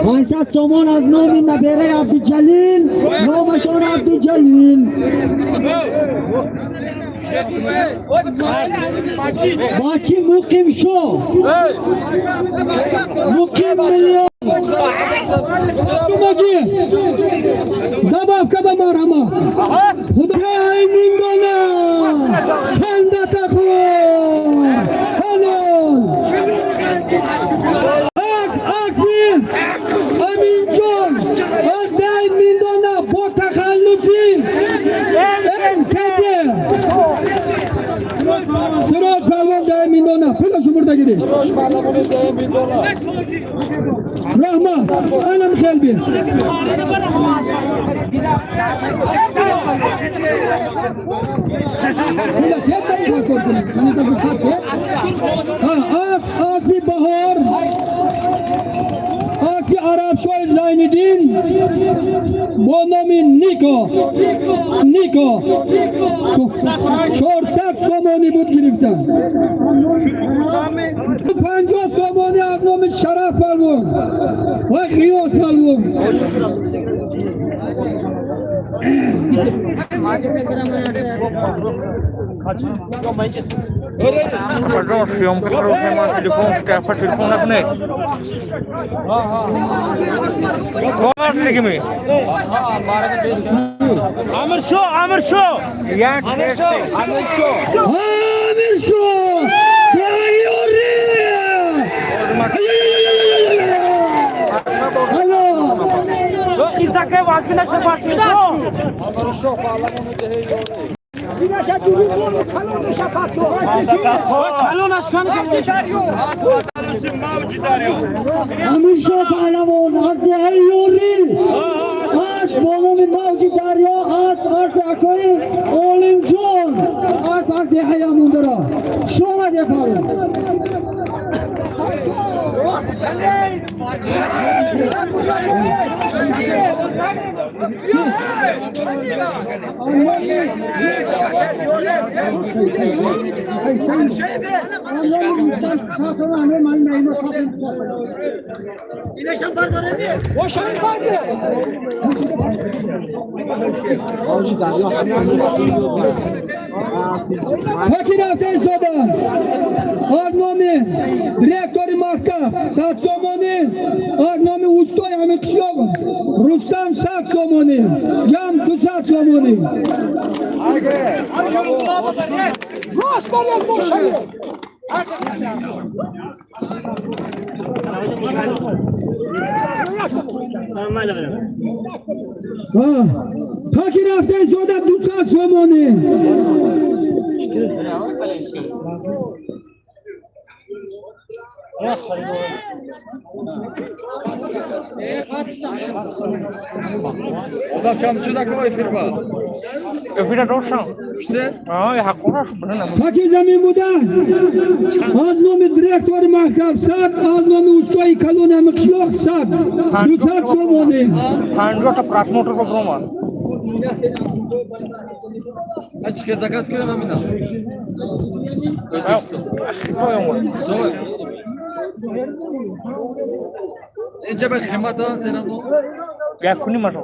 500 сомон аз номи набераи Абдуҷалил, номашон Абдуҷалил. Бачи муқим шо, муқим миллион. Маҷи добавка ба марҳама. Худои миндона чанда тахор ҳалол. Ак акби Аминҷон аз дай миндона бо тахаллуси МКД Сироҷ палвон дай миндона пула шумурда гиред. Раҳмат, анам хелби. Пула тет намехоҳад кор кунед. Ман ин таф тет. Ҳа, асби баҳор, асби арабшоҳи Зайниддин бо номи Нико. Нико. 400 сомонӣ буд гирифта. 50 сомонӣ аз номи Шараф палвон ва Ғиёс палвон. Съемка хорошая, телефон, телефон накунед. Амир шо, Амир шо. Амир шо! Тайёри! Алло! Итаке вазгина шо. Амиршо паҳлавон аз деҳаи Ёрӣ аст бо номи Мавҷи Дарё, аст асби акои Олимҷон, аст аз деҳаи Амондара. Шомад паҳлавон. Ҳаки рафта истода аз номи директори мактаб 100 сомонӣ, аз номи устои ҳамин қишлоқ Рустам 100 сомонӣ, ҷамъ 200 сомонӣ. Таки рафта истода 200 сомонӣ. Таки замин буда аз номи директори мактаб 100, аз номи устои калони ҳамин қишлоқ 100, 200 сомонӣ. 50 та просмотр ба бромад. Чӣ заказ кунам ҳамина? O'zbekiston. Хитой омад. Хитой. Инҷа ба қиматан сенам. Якуни машо.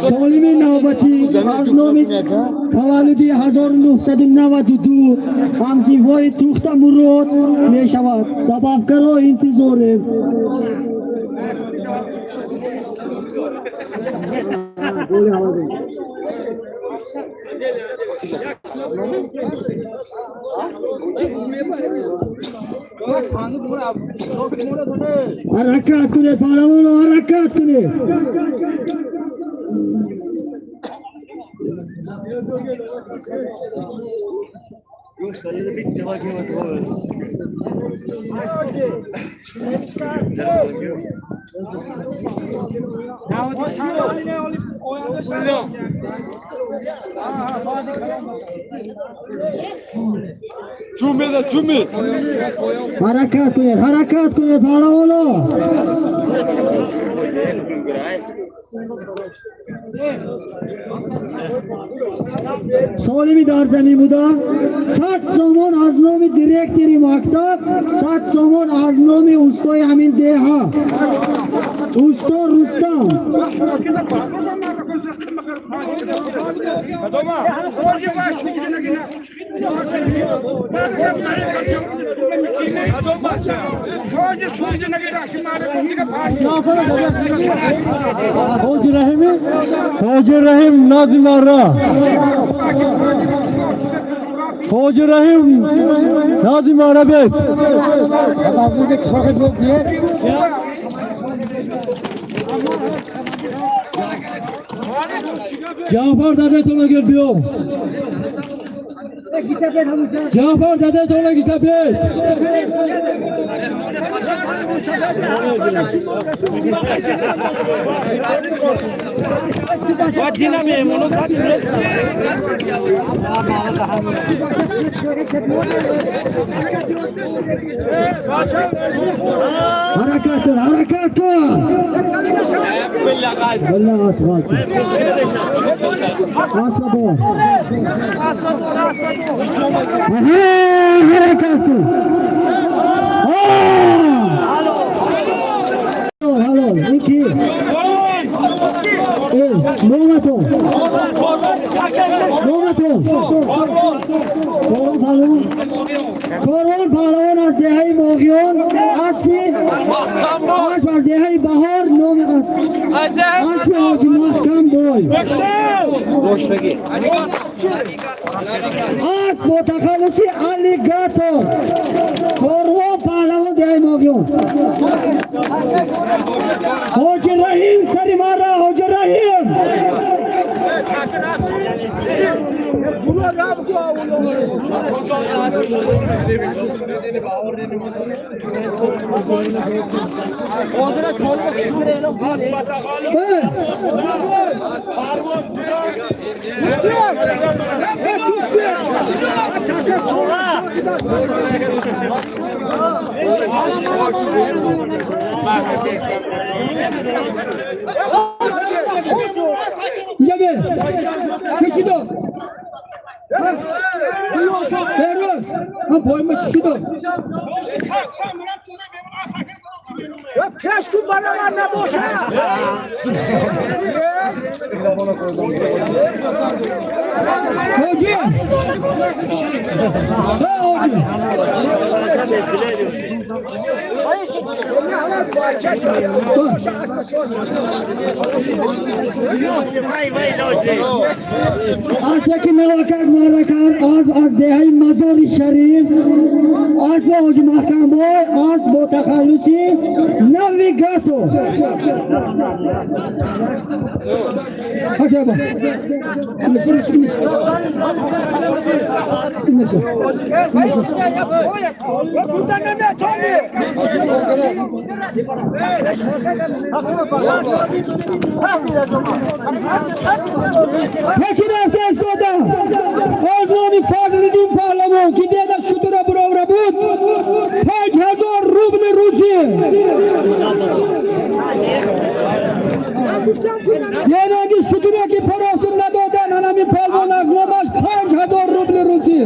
Солими навбатӣ аз номи таваллуди 1992 ҳамсинфҳои Тухта Мурод мешавад. Добавкаро интизорем. Ҳаракат кунед, паҳлавоно, ҳаракат кунед. Ҳаракат кунед, ҳаракат кунед, паҳлавоно. Солими дар замин буда 100 сомон аз номи директори мактаб, 100 сомон аз номи устои ҳамин деҳа, усто Рустам. Hoca Rahim'i Hoca Rahim Nazim Arra Hoca Rahim Nazim Arabet. Cafer dede sonra geliyor. Cafer dede sonra kitap et. Harakat kın, harakat kın. Billah asfalt. Asma bu. Harakat kın. Halol, iki. Номатон. Номатон. Корвон паҳлавон. Корвон паҳлавон аз деҳаи Моғиён, аспи асп аз деҳаи Баҳор, номи аспи Ҳоҷи Маҳкам бой. Асп бо тахаллуси Аллигатор. Корвон паҳлавон деҳаи Моғиён. Ҳоҷи Раҳим сари мара, Ҳоҷи Раҳим. Jabe. Чӣ дод? Ферӯз, ҳам пойма чӣ дод? Пеш кун баробар набошад. Ҳоҷи! Ҳа, ҳоҷи! Асбе ки навакак маъракар асб аз деҳаи Мазори Шариф, асб Ҳоҷи Маҳкамбой, асб бо тахаллуси Навигатор. Ҳакаба. Бурда наметонӣ. Яки рафта истода аз номи Фазлиддин паҳлавон, ки деда шутура буровра буд, 5000 рубли русӣ. Яъне ки шутуре ки парохтун надодан, ҳанамин палвон аз номаш 5000 рубли русӣ.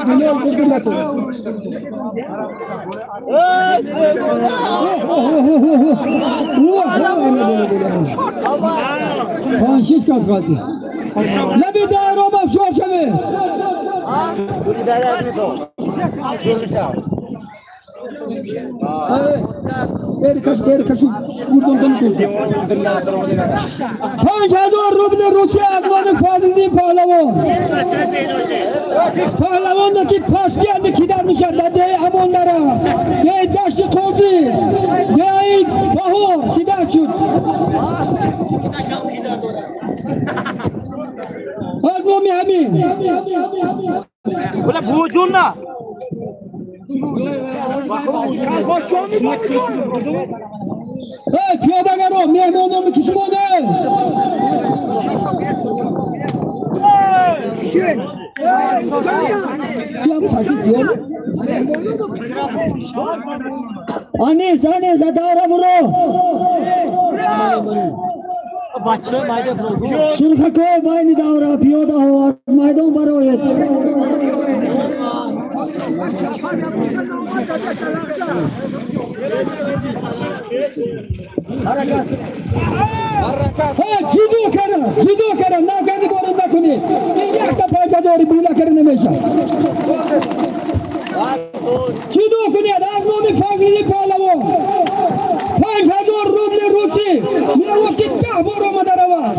Bilol бурду накун. Панҷ-шиш кас қалди. Лаби даром афшор шавед. 5000 рубли Русия аз номи Фазлиддин паҳлавон. Паҳлавоне ки пастиянд кидар мешавад дар деҳаи Амондара, деҳаи Дашти Қозӣ, деҳаи Баҳор кидар шуд. Аз номи ҳамин. Эй, пиёдагаро, меҳмономи тушмоне. Анис, Анис, давра буро. Сурхакҳои байни давра пиёдаҳо аз майдон бароед. Ҷудо кара, ҷудо кара, навгарди ворид накунед. Ин якта пайдадори була кара намешавад. Ҷудо кунед аз номи Фазлили паҳлавон. 5000 рубли русӣ меофт ки 10 бор омада равад.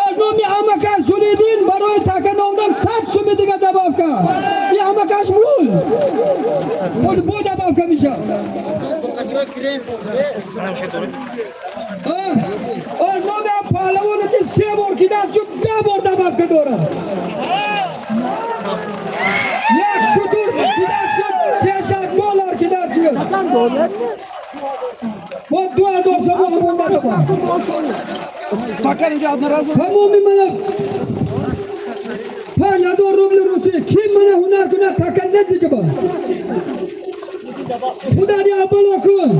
Аз номи ҳамакаш Сулиддин барои така номдан 100 суми дига добавка. И ҳамакаш мул. Бо добавка мешавад. Аз номи паҳлавоне ки 3 бор кидан шуд, 10 бор добавка дорад. Як шутур кидан шуд, $300 кидан шуд. Бо 2000 сомон монда додам. Тамоми мана 5000 рубли русӣ ким мана ҳунар кунад така наздики ба. Худари аввало кун.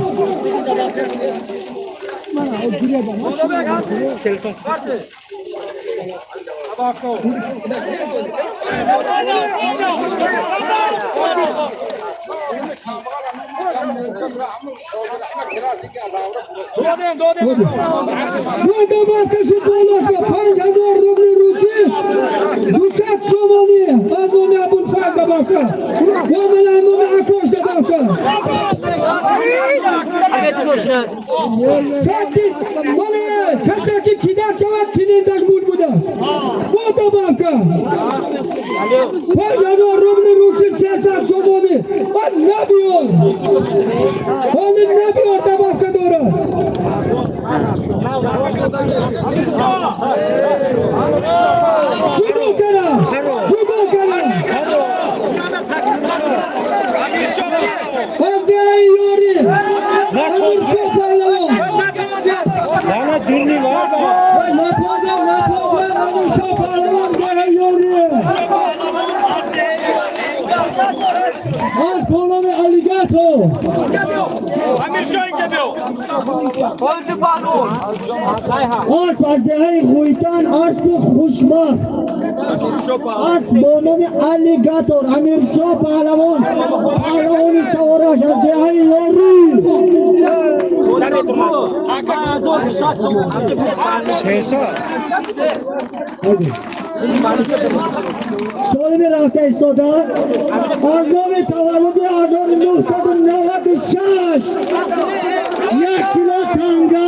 Бо добавка шуд болошба 5000 рубли русӣ 200 сомонӣ аз номи Абулфайз добавка. Бо мана аз номи Акош добавка. Садди мана касе ки кидар шавад клиенташ мул буда. Бо добавка 5000 рубли русӣ 300 сомонӣ. Ман набиёр. Ҳолин набиёр добавка дорад. Ҷудо кара, ҷудо кара. Аз деҳаи Ёрӣ Амиршоҳ паҳлавон. Натоҷа, натоҷа, Амиршоҳ паҳлавон деҳаи Ёрӣ. Аз бо номи Алигатор. Асп аз деҳаи Ғӯйтан, аспи хушбахт. Асп бо номи Алигатор, Амиршоҳ паҳлавон, паҳлавони савораш аз деҳаи Ёрӣ. Солими рафта истода аз номи таваллуди 1996 1 кило танга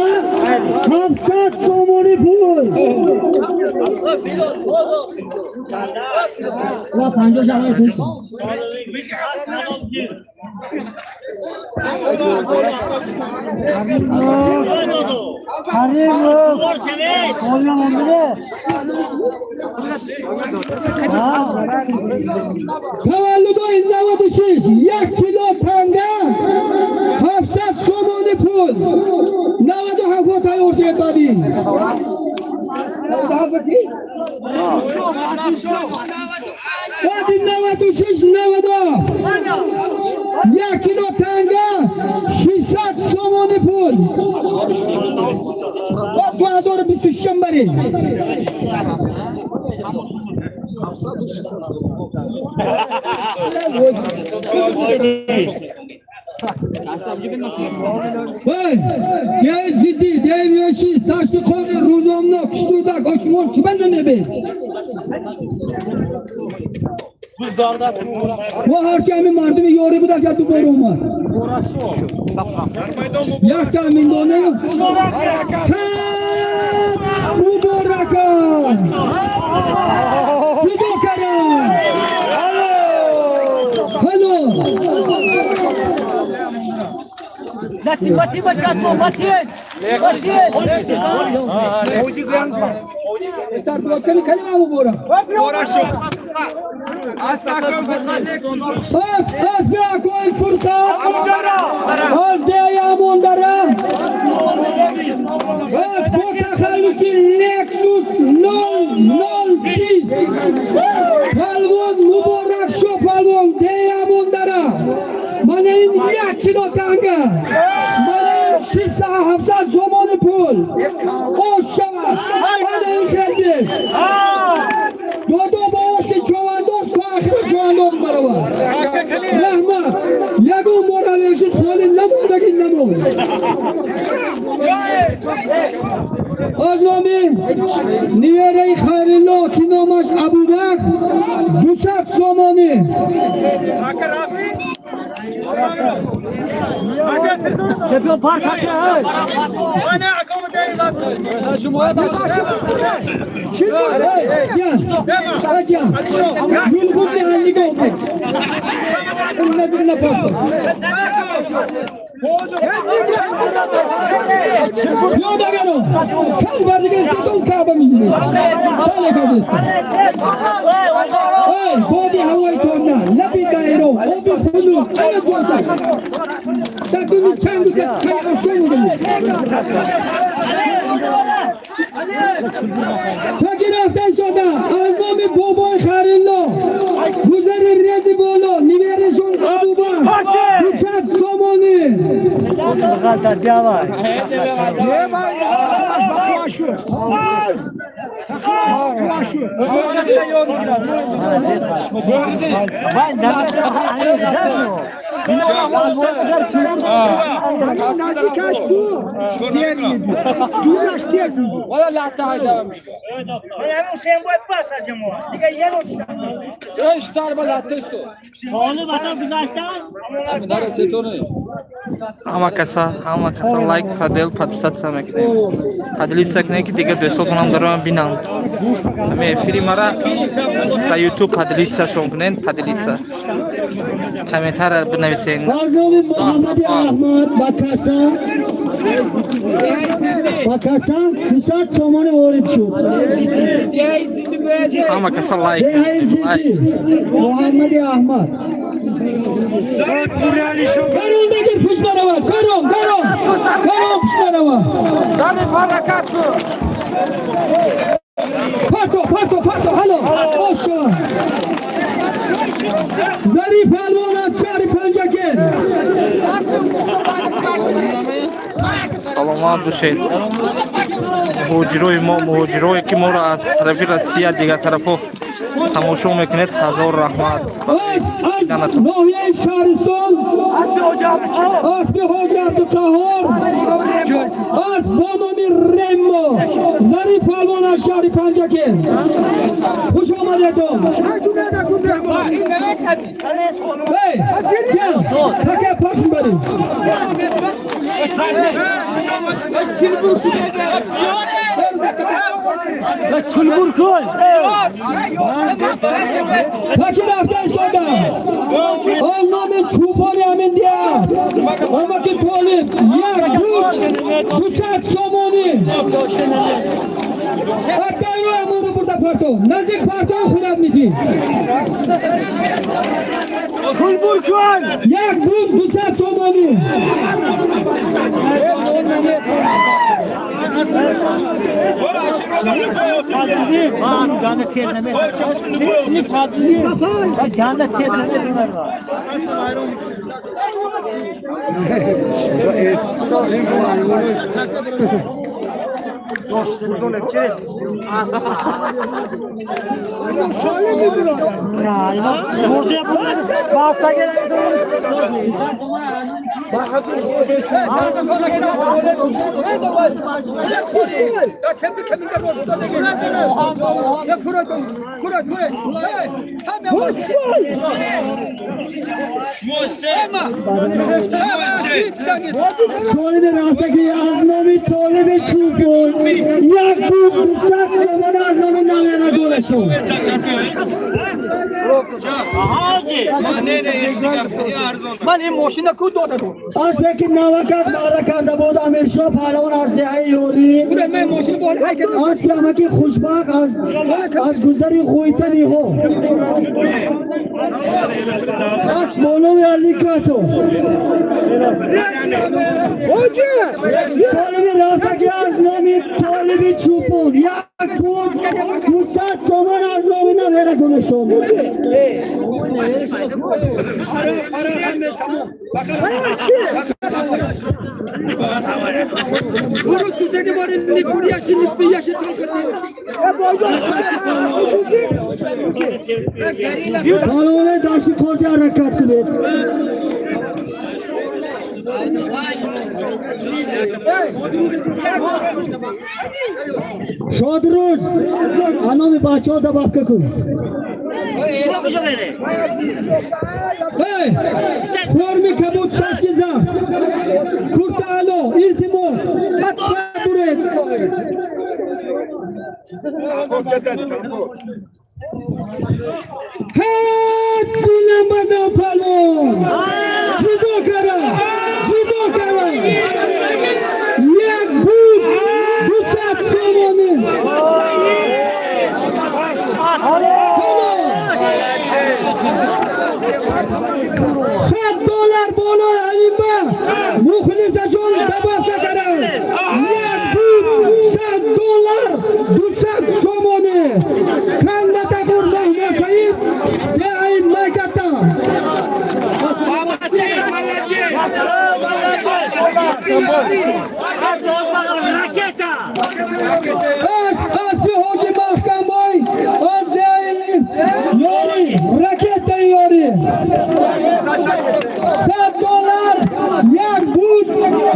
700 сомонӣ пул. Ва 50 шавад кун. Таваллудои 96 1 кило танга 700 сомонӣ пул. 97 тайёр шуд баъди. Баъди 96 97 1 кило танга 600 сомонӣ пул. Ба 2026 баред. Вай, деҳаи Зиддӣ, деҳаи Вешис, Дашти Қони, Рӯзомно, Киштурдак, Ошмон, чӣ банда мебед? Мо ҳарчи ҳамин мардуми ёрӣ буда як дубора омад. Якта ҳамин дона муборакон. Ҷудо карам. Ҳало. Асби акои Фурқат аз деҳаи Амондара, асп бо тахаллуси Лексус 0020, палвон Муборакшо палвон, деҳаи Амондара. Мана ин 1 кило танга, мана ин 600-700 сомони пул ош шавад. Мана ин хелги додо бо ошки човандоз то ахири човандоз баровад. Раҳмат, ягон бора верши холӣ намондаги намонд. Аз номи нивераи Хайрилло, ки номаш Абубакр, 200 сомонӣ. Пиёдагаро чанд бар дига истодон, Каъба мегиред. Бале, кардеста. Эй, боди ҳавои тоза, лаби дайро, оби хунук, ана ҷода дар дуни чанду кай афсон будем. Таки рафта истода, аз номи бобои Харилло, гузари Рези Боло, ниверишон Абубакр, 200 сомонӣ. نزدیکش دو دیر میدی دورش تیز میدی. Valla latte hayda. Beş tane latte su. Neresi tonu? Ҳама каса, ҳама каса лайк, фадел, подписаться мекунем, поделиться кунем, ки дигар дӯстотонам дароям бинанд ҳами эфири мара дар Ютуб. Поделиться-шон кунен, поделиться, комментария бинависен. Аз номи Муҳаммади Аҳмад ба каса 200 сомонӣ ворид шуд. Ҳама каса лайк. Деҳаи Лайк. Зиддӣ, Муҳаммади Аҳмад. Гарон дагир, пушт наравад, гарон, гарон, гарон, пушт наравад. Парто, парто, парто, ҳало ош шавад. Зариф палвон аз шаҳри Панҷакент. Саломат бошед, муҳоҷирои мо, муҳоҷирое ки моро аз тарафи Россия, дигар тарафҳо тамошо мекунед. Ҳазор раҳмат. Аз ноҳияи Шаҳристон, аспи Ҳоҷи Абдуқаҳор, асп бо номи Реммо, Зариф палвон аз шаҳри Панҷакент. Хуш омадедон. Эй, така пашм баред. Таки рафта истода, он номи чӯпони ҳамин дия, омаки Толиб, як буд 200 сомонӣ. Акайро аморо бурда парто, наздик партои худат митӣ. Як буд 200 сомонӣ. Солими рафтагӣ, аз номи Толиби чӯпон, як буз 200 сомон, аз номи намерагонашон. Ман ин мошина ку дода ду. Аспе ки навакак маъра карда буд, Амиршоҳ паҳлавон аз деҳаи Ёрӣ, Ман мошина бо ҳайкат. аспи амаки Хушбахт аз гузари Ғӯйтаниҳо. Аз болои аликато. Солими рафтаги аз номи Толиби Чӯпон як буд 200 сомон аз номи намерасона шомо. Палвонои дашти қорси, ҳаракат кунед. Шодрӯз, аз номи бачаҳо добавка кун. Эй, форми кабуд, шашки зар, курта ало, илтимос, ҳатма буред. Ҳад биламада палон! Ҷудо кара! Ҷудо кара! Як буд, 200 сомонӣ! Тамом! 100 доллар болои ҳамин ба мухлисашон добавка каранд. Як буд, 100 доллар, 200 сомонӣ. Кандатакур Маҳмадсаид, деҳаи Майката. Аз аспи ҳоҷи Маҳкамбой аз деҳаи Ёрӣ, ракетаи Ёрӣ. 100 доллар, як буд,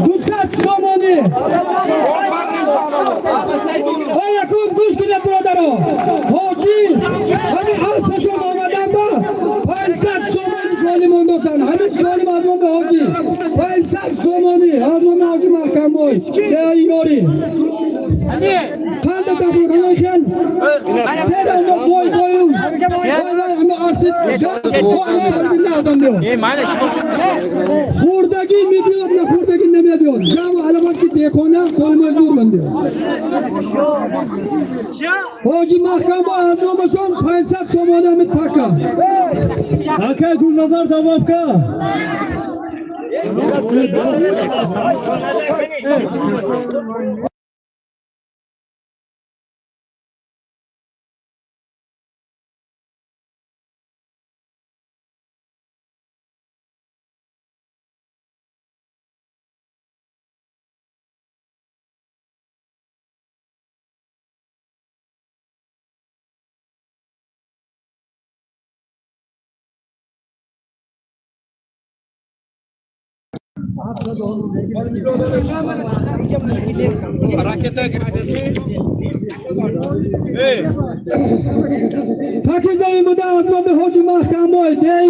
200 сомонӣ. Якум гӯш кунед, бародаро. Ҳоҷӣ ҳамин аспашон омадан ба 500 сомонӣ солим андохтан. Ҳамин солим аз номи ҳоҷӣ. 500 сомонӣ аз номи ҳоҷи Маҳкамбой. Деҳаи Ёрӣ. Қанда табур ҳамон сер бой бою. Вай вай, ҳама аспи одам биёд. Хӯрдагӣ мебиёд, на хӯрдагӣ намебиёд. Ҷамъ аламат ки деҳқона солимои зур ман биёд. Ҳоҷи Маҳкамбой аз номашон 500 сомонӣ ҳамин така. Акай Гулназар, добавка. Такизаи буда аз номи ҳоҷи Маҳкамбой деҳаи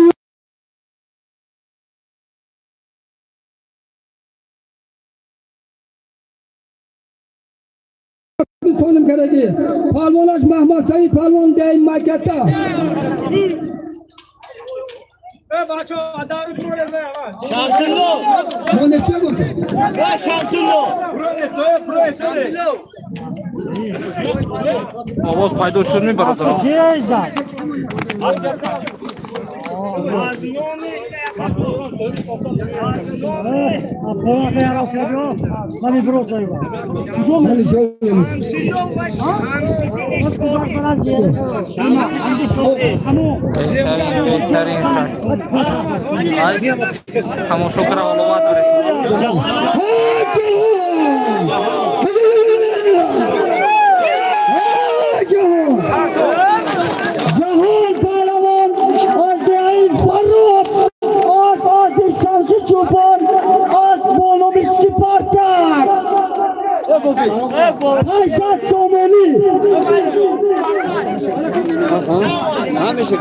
солим кардаги. Палвонаш Маҳмад Саид палвон, деҳаи Майката. Шамсулло! Мо неча гуфтем? Шамсулло! Овоз пайдо шуд ми, бародарон? Беҳтарин, беҳтарин. Лайк, тамошо кара, аломат баред. Ҷаҳон, ҷаҳон паҳлавон аз деҳаи Фарроб аз аспи Шамси Чӯпон аз бо номи Сипартак 800 сомонӣ. Ҳамеша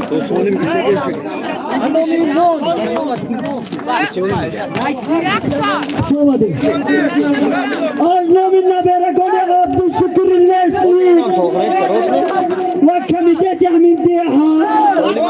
то солим. Омадем аз номи наберагони Абдушукури Лесни ва комитети ҳамин деҳа. Солим.